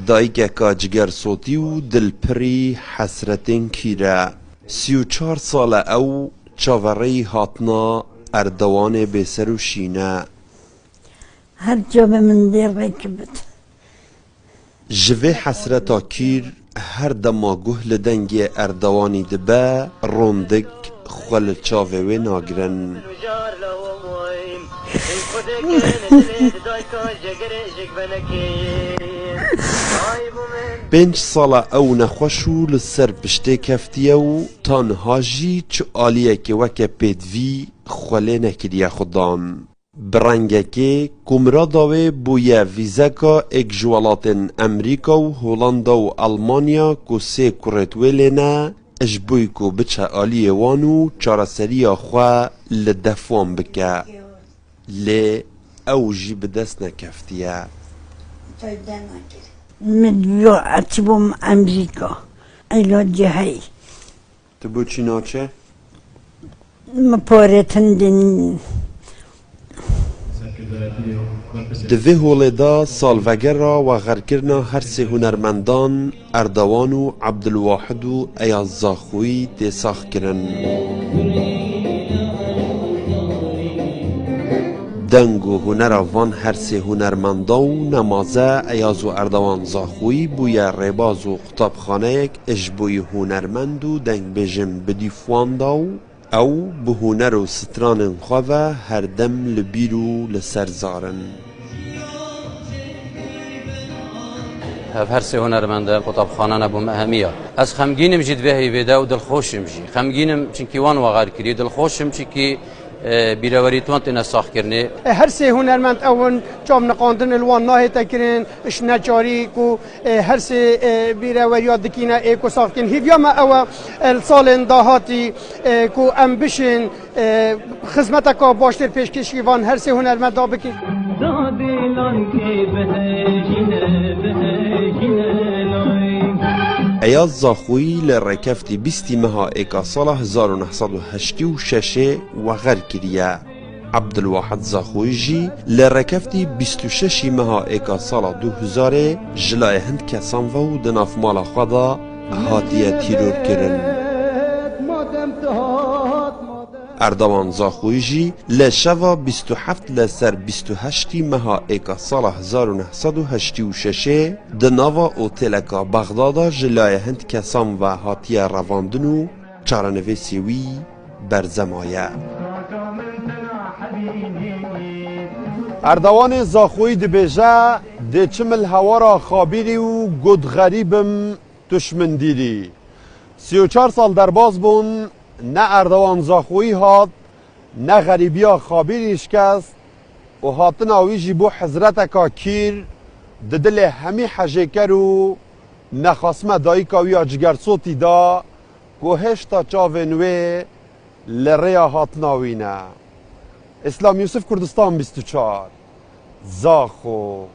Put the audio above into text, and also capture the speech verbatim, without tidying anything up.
Dayikeka cigersotî û dilpirî hesretên kîr e. Sî û çar sal e ew çaverêyî hatina Erdewanê bêser û şîn e. Her çavê min dê rêkibit. Ji vê hesreta kîr her dema guh li dengê Erdewanî dibe, rondik xwe li çavê wê nagirin. Pênc sala ew nexweş û li ser piştê keftiye û ta niha jî çi aliyekê weke pêdivî xwe lê nekiriye xudan. Bi rengekê ku mirada wê bûye vîzeka êk ji welatên Emerîka û Holanda û Elmanya ku sê kurêt wê lê ne, ji bo ku biçe aliyê wan û çareseriya xwe li def wan bike. Lê ew jî bi dest nekeftiye. Min diyo etibûm Emerîka. Îlacê hey. Tu bo çi naçe? Min parê tundê nîn. Di vê holê de salvegera wexerkirina her sê hunermendan Erdewan û Ebdulwahid û Eyaz Zaxoyî tê sax kirin. Deng û hunera van her sê hunermenda û nemaze Eyaz û Erdewan Zaxoyî bûye rêbaz û qutabxaneyek ji bo hunermend û dengbêjên bi dîf wan da û ew bi huner û stranên xwe ve herdem li bîr û li ser zar in. Ev her sê hunermend e, qutabxane ne bo me hemiya. Ez xemgîn im jî di vê heyvê de û dilxweş im jî. Xemgîn im çinkî wan wexer kirî, dilxweş im çinkî, e, bîrewerî wan têne saxkirinê. Her sê hunermend ew in, çavniqandin li wan nahête kirin, ji neçarî ku, e, her sê, e, bîreweriya dikîne ê ku sax dikin. Hêviya me ew e, e, li salên dahatî, e, ku em bişên, e, xizmeteka baştir pêşkêşî van her sê hunermenda bikin. Eyaz Zaxoyî li rêkeftî bîstî meha êka sala hezar û neh sed û heştê û şeşê wexer kiriye. Ebdulwahid Zaxoyî jî li rêkeftî bîst û şeşî meha êka sala du hezarê ji layê hin kesan ve û di nav mala xwe de hatiye tîrorkirin. Erdewan Zaxoyî jî li şeva bîst û heft li ser bîst û heştî meha êka sala hezar û neh sed û heştê û şeşê di nava otêleka Bexda de ji layê hin kesan ve hatiye revandin û çarenivîsê wî berze maye. Erdewanê Zaxoyî dibêje, dê çim li hewara Xabîrî û got, xerîb im, tu ji min dîrî. Sî û çar sal derbas bûn, ne Erdewan Zaxoyî hat, ne xerîbiya Xabîrî şikest û hatina wî jî bû hezreteka kîr di dilê hemî hejêker û nexasme dayika wî ya cigersotî da ku hêşta çavên wê li rêya hatina wî ne. Îslam Yûsif, Kurdistan bîst û çar, Zaxo.